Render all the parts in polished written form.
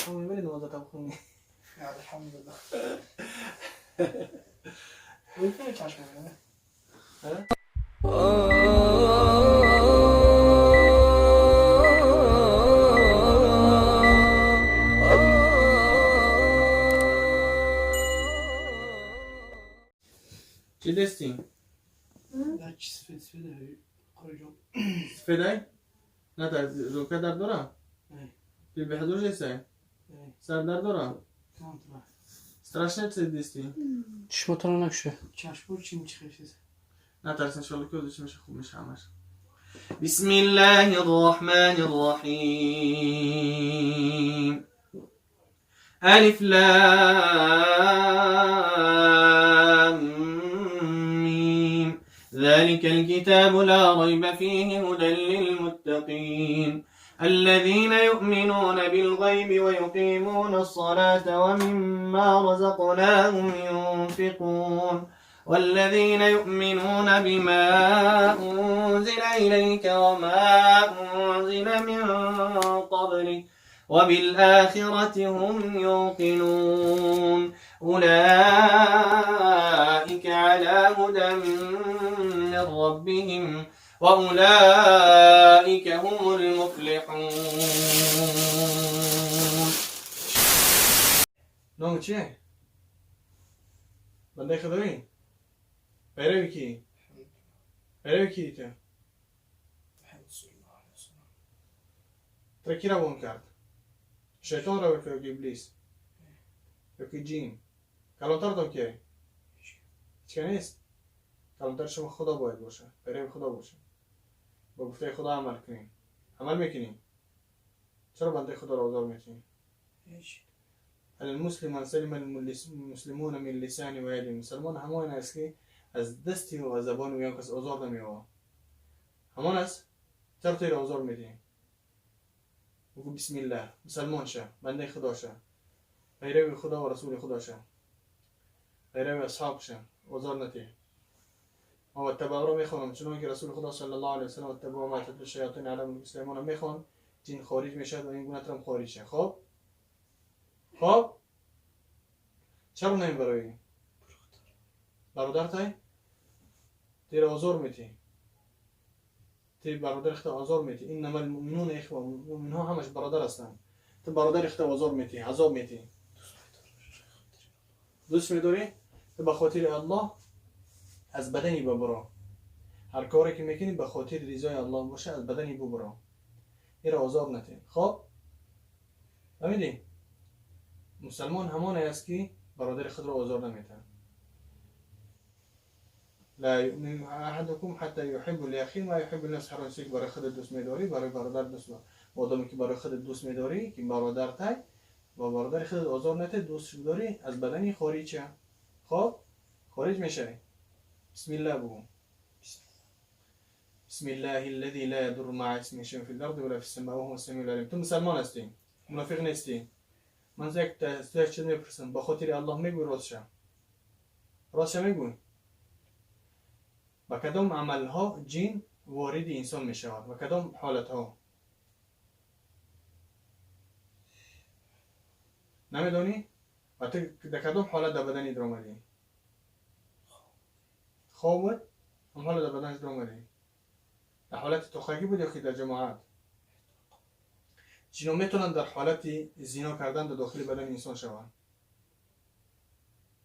تو میبری نماز تا بخونی. الحمدلله. می‌کنی چشم نه؟ چی دستی؟ نه چی سفید سفید خارجم. سفیدای؟ نه تا روکه درد داره؟ نه. پی بهدوش نیستی؟ نه. سر درد داره؟ کم страшно چی دستی؟ چشماتون نکشه. چشم چی میچخه نه ترس انشالله که دوش میشه خوب میشه همش. بسم الله الرحمن الرحیم. الف لام میم. ذلك الكتاب لا ريب فيه هدى للمتقين الذين يؤمنون بالغيب ويقيمون الصلاة ومما رزقناهم ينفقون والذين يؤمنون بما أنزل إليك وما أنزل من قبلك وبالآخرة هم يوقنون أولئك على هدى من ربهم وأولئك هم المفلحون. نام چیه؟ بنده خدایی؟ پیروی کی؟ پیروی کی تو؟ ترکی روان کرد؟ شیطان رو کرد ابلیس یا که جین؟ کلانتر تو کیه؟ هیچ نیست. کلانتر شما خدا باید باشه، پیروی خدا باشه، با گفته خدا عمل کنیم. عمل میکنیم. چرا بنده خدا رو آزار میتونی؟ المسلم من سلم المسلمون من لسان و یده. مسلمان همان است که از دستی و از زبان و کس آزار نمی‌یابد. همان است. چرا تو را آزار میدی؟ بگو بسم الله، مسلمان شه، بنده خدا شه، پیرو خدا و رسول خدا شه، پیرو اصحاب شه، آزار نتی. ما اتباع رو میخوانم چون که رسول خدا صلی الله علیه و سلم اتباع ما تتلو الشیاطین علی ملک سلیمان میخوان، جن خارج میشد و این گونه ترم خارج شه. خب خب چرا نمیبرایی؟ برادر تای تیر آزار میتی، تی برادر خود آزار میتی. انما المؤمنون اخوه، مؤمن ها همش برادر هستند. تو برادر خود آزار میتی، عذاب میتی. دوست میداری؟ تو به خاطر الله از بدنی ببرا. هر کاری که میکنی به خاطر رضای الله باشه، از بدنی ببرا، این را آزار نتی. خب فهمیدی؟ مسلمان همان است که برادر خود را آزار نمیده. لا يؤمن احدكم حتى يحب لاخيه ما يحب لنفسه. هر که برای خود دوست میداری برای برادر دوست دار. آدمی که برای خود دوست میداری که برادر تای با برادر خود آزار نته، دوست داری، از بدنی خارج شه. خب خارج میشه. بسم الله بگو. بسم الله الذي لا يضر مع اسمه شيء في الارض ولا في السماء وهو السميع العليم. تو مسلمان هستی، منافق نیستی. من یک چیز میپرسم، با خاطر الله میگوی راست شه؟ راست شه میگوی؟ با کدام عملها جین وارد انسان میشود؟ با کدام حالتها؟ نمیدونی؟ و تو در کدام حالت در بدنی در آمدی؟ خواب بود؟ هم حالت در بدنش در آمدی؟ در حالت تخگی بود یا که در جماعت؟ جینا میتونن در حالت زینا کردن در داخل بدن انسان شوند؟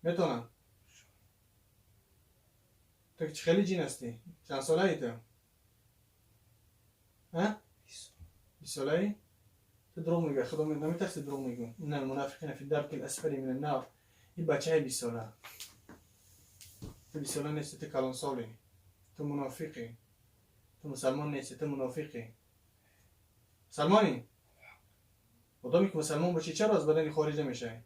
میتونن؟ تو که خیلی جین هستی؟ چند ساله ای تو؟ ها؟ 20 ساله ای؟ تو دروغ میگی، خدا نمیترسی دروغ میگی. ان المنافقین فی الدرک الاسفل من النار. این بچه 20 ساله. تو 20 ساله نیستی، تو کلان سالی. تو منافقی. تو مسلمان نیستی، تو منافقی. مسلمانی؟ آدمی که مسلمان باشی چرا از بدن خارج نمیشه؟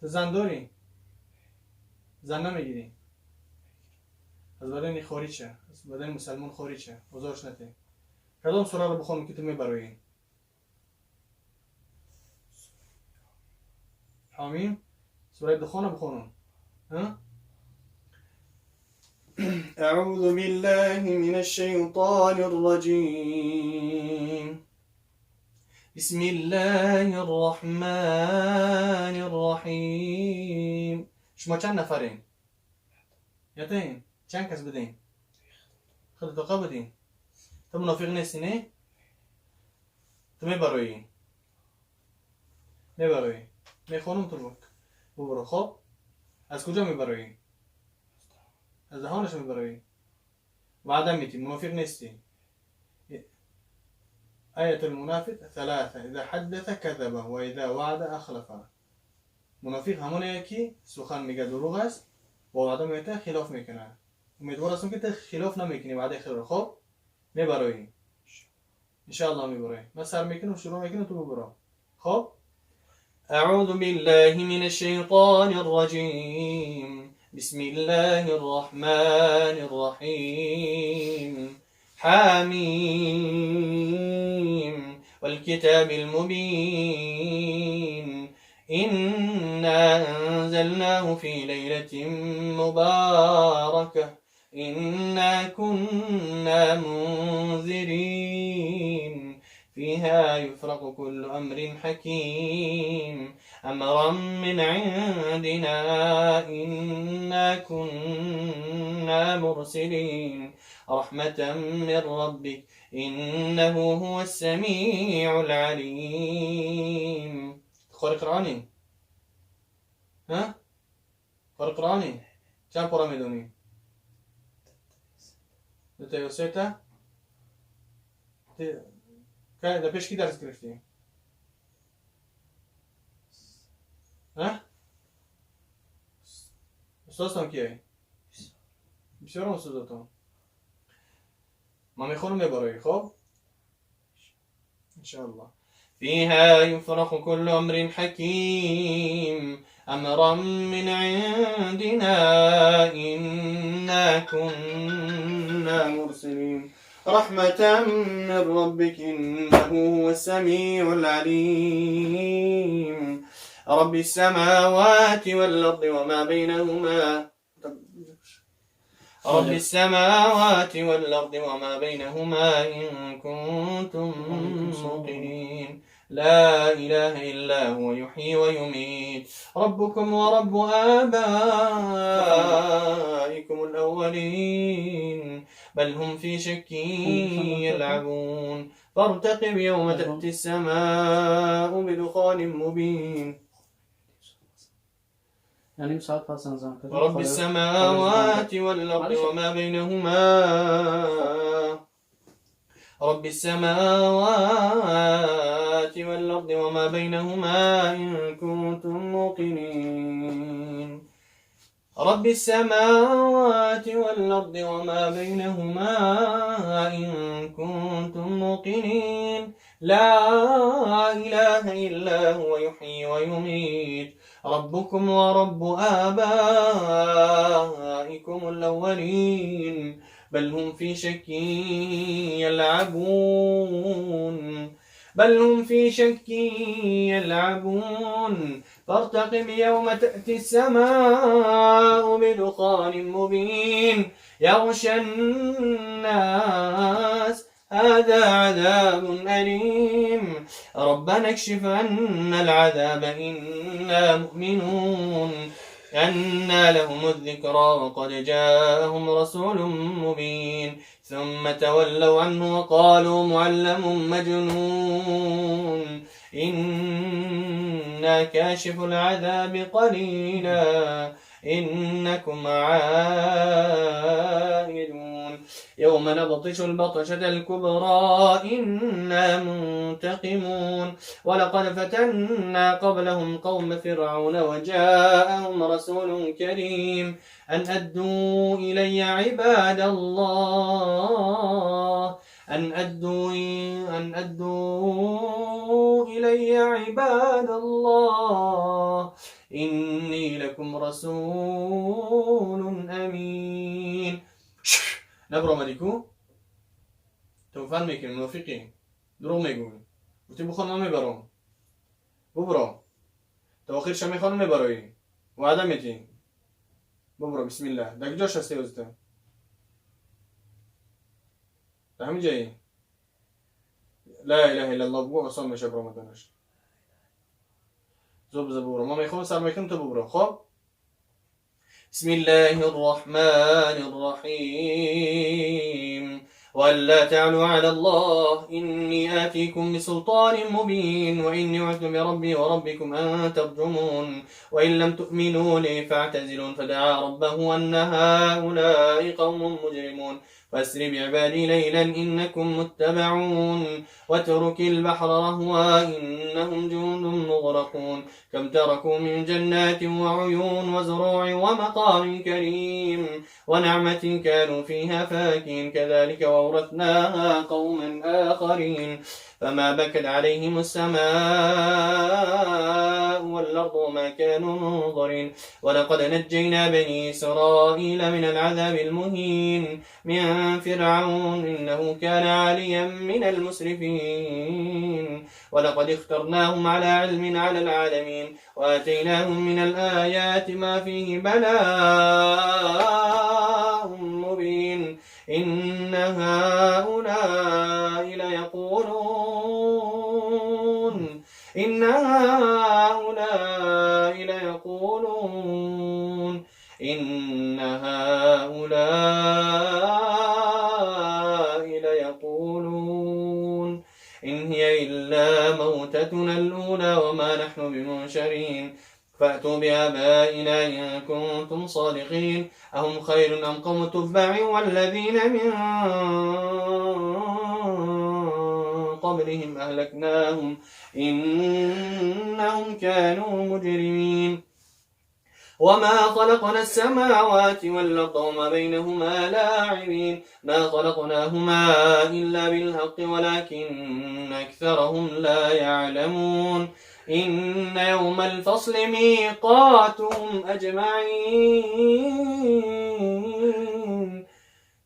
تو زن داری؟ زن نمیگیری؟ از بدن خارج شه، از بدن مسلمان خارج شه، آزارش نده. کدام سوره رو بخوانم که تو میبروی؟ حامیم؟ سوره دخان بخوانم. ها؟ أعوذ بالله من الشيطان الرجيم. بسم الله الرحمن الرحیم. شما چند نفرین؟ یتین چند کس بدین؟ خود دقیقه بدین. تو منافق نیستی نه؟ تو میبروی، میبروی، میخونم تو ببرو. خب از کجا میبروی؟ از دهانش میبروی. وعده میتی، منافق نیستی. آية المنافق ثلاثة: إذا حدث كذب وإذا وعد أخلف. منافق همونه که سخن میگه دروغ است و وعده میته خلاف میکنه. امیدوار هستم که تو خلاف نمیکنی وعده خیر. خب میبروی انشاءالله، میبروی. من سر میکنم، شروع میکنم، تو ببرو. خب اعوذ بالله من الشیطان الرجیم. بسم الله الرحمن الرحیم. حامیم والکتاب المبین. إنا أنزلناه في ليلة مباركة إنا كنا منذرين. فيها يفرق كل أمر حكيم. أمرا من عندنا إنا كنا مرسلين. رحمة من ربك إنه هو السميع العليم. قاری قرآنی؟ ها؟ قاری قرآنی؟ چند پاره میدونی؟ دو تا یا سه تا؟ در پیش کی درس گرفتی؟ ها؟ استادتان کیه؟ بسیار استادتان. من میخونم میبرایی. خب انشاءالله. فيها يفرق كل أمر حكيم. أمرا من عندنا إنا كنا مرسلين. رحمة من ربك إنه هو السميع العليم. رب السماوات والأرض وما بينهما. رب السماوات والأرض وما بينهما إن كنتم موقنين. لا إله إلا هو يحيي ويميت. ربكم ورب آبائكم الأولين. بل هم في شك يلعبون. فارتقب يوم تأتي السماء بدخان مبين. یعنی ساعت پس از زنگ. رب السماوات والأرض وما بينهما. رب السماوات والأرض وما بينهما إن كنتم موقنين. رب السماوات والأرض وما بينهما إن كنتم موقنين. لا إله إلا هو يحيي ويميت. ربكم ورب آبائكم الأولين. بل هم في شك يلعبون. بل هم في شك يلعبون. فارتقب يوم تأتي السماء بدخان مبين. يغشى الناس هذا عذاب أليم. ربنا اكشف عنا العذاب إنا مؤمنون. أنى لهم الذكرى وقد جاءهم رسول مبين. ثم تولوا عنه وقالوا معلم مجنون. إنا كاشف العذاب قليلا إنكم عائدون. يوم نبطش البطشة الكبرى إنا منتقمون. ولقد فتنا قبلهم قوم فرعون وجاءهم رسول كريم أن أدوا إلي عباد الله أن أدوا إلي عباد الله إني لكم رسول أمين. نبرو ملیکو توفن میکنی، منافقی، دروغ میگوی. گفتی بخوان من میبرم، ببرو تا آخر شب میخوانم میبرایی، وعده میتی، ببرو. بسم الله. در کجاش هستی ازتا؟ در همین جایی. لا اله الا الله بگو، آسان میشه برآمدنش. زوب زبورو ما میخوام سر میکنم تو ببرو. خب بسم الله الرحمن الرحیم. ولا تعلوا على الله إني آتيكم بسلطان مبين وإني عذت بربي وربكم أن ترجمون وإن لم تؤمنوا لي فاعتزلون. فدعا ربه أن هؤلاء قوم مجرمون. فاسر بعبادي ليلا إنكم متبعون واترك البحر رهوا إنهم جند مغرقون. كم تركوا من جنات وعيون وزروع ومقام كريم ونعمة كانوا فيها فاكهين. كذلك وأورثناها قوما آخرين. فما بكت عليهم السماء والأرض وما كانوا منظرين. ولقد نجينا بني إسرائيل من العذاب المهين من فرعون إنه كان عاليا من المسرفين. ولقد اخترناهم على علم على العالمين وآتيناهم من الآيات ما فيه بلاء مبين. إن هؤلاء ليقولون إن هؤلاء ليقولون إن هؤلاء ليقولون إن هي إلا موتتنا الأولى وما نحن بمنشرين. فأتوا بآبائنا إن كنتم صادقين. أهم خير أم قوم تبع والذين من قبلهم أهلكناهم إنهم كانوا مجرمين. وما خلقنا السماوات والأرض وما بينهما لاعبين. ما خلقناهما إلا بالحق ولكن أكثرهم لا يعلمون. إن يوم الفصل ميقاتهم أجمعين.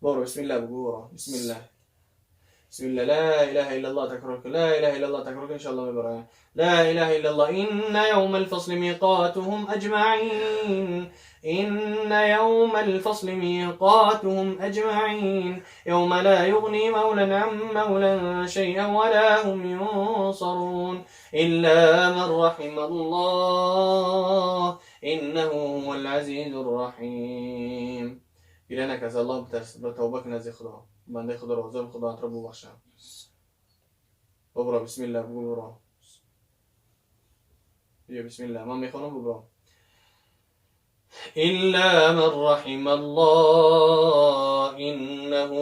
برو بسم الله بقورة. بسم الله بسم الله. لا إله إلا الله تكررك. لا إله إلا الله تكررك إن شاء الله ببرهان. لا إله إلا الله. إن يوم الفصل ميقاتهم أجمعين. إن يوم الفصل ميقاتهم أجمعين. يوم لا يغني مولى عن مولى شيئا ولا هم ينصرون إلا من رحم الله إنه هو العزيز الرحيم. إلهنا از الله بتوبك نزی خدا بنده خدا رو حضور خدا را ببخشم. ببرا بسم الله ببرا بیا بسم الله من میخوانم ببرا. إلا من رحم الله إنه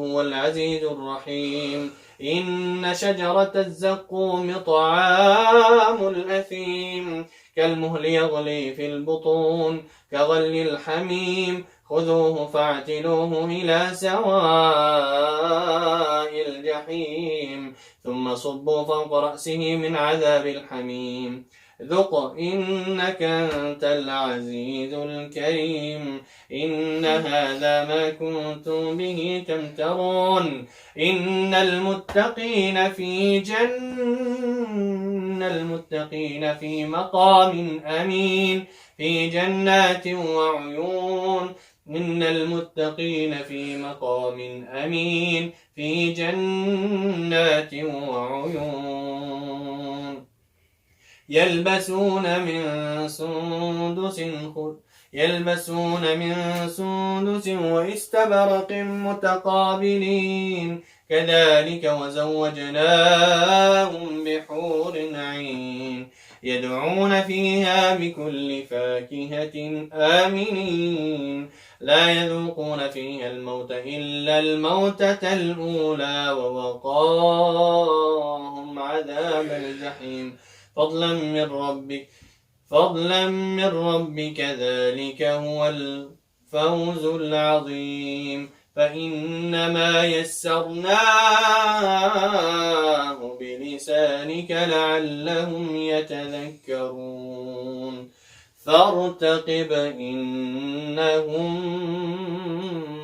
هو العزيز الرحيم. إن شجرة الزقوم طعام الأثيم كالمهل يغلي في البطون كغلي الحميم. خذوه فاعتلوه إلى سواء الجحيم ثم صبوا فوق رأسه من عذاب الحميم. ذق إنك أنت العزيز الكريم. إن هذا ما كنتم به تمترون. إن المتقين في جنة المتقين في مقام أمين في جنات وعيون. إن المتقين في مقام أمين في جنات وعيون. يلبسون من سندس واستبرق متقابلين. كذلك وزوجناهم بحور عين يدعون فيها بكل فاكهة آمنين. لا يذوقون فيها الموت إلا الموتة الأولى ووقاهم عذاب الجحيم. فضلا من ربك ذلك هو الفوز العظيم. فإنما يسرناه بلسانك لعلهم يتذكرون. فارتقب إنهم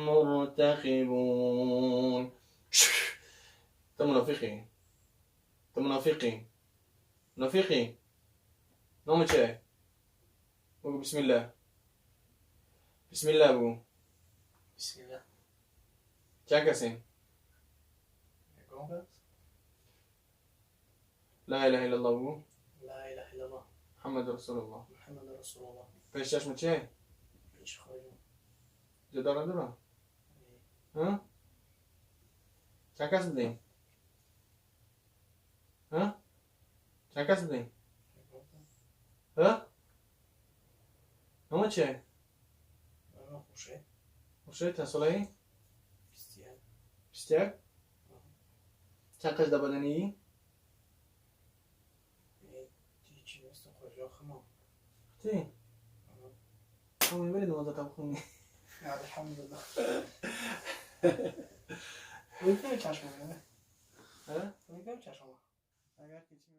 مرتقبون. أنت منافقي، أنت منافقي، منافقي. نوم چه؟ بگو بسم الله. بسم الله بگو. بسم الله. چند کسیم؟ کدام است؟ لا اله الا الله بگو. لا اله الا الله. محمد رسول الله. محمد رسول الله. پیش چشم چیه؟ پیش خواهیم. جدا نداره؟ ها؟ چند کس بودیم؟ ها؟ چند کس بودیم؟ ها؟ نام چیه؟ من خوشه. خوشه چند ساله ای؟ 21. 21؟ چند قش در بدنی؟ هیچی نیست کجا خمام. چی؟ همون میبری نماز تا بخونی. الحمدلله. روی چشم. ها؟ روی چشم. اگر که چی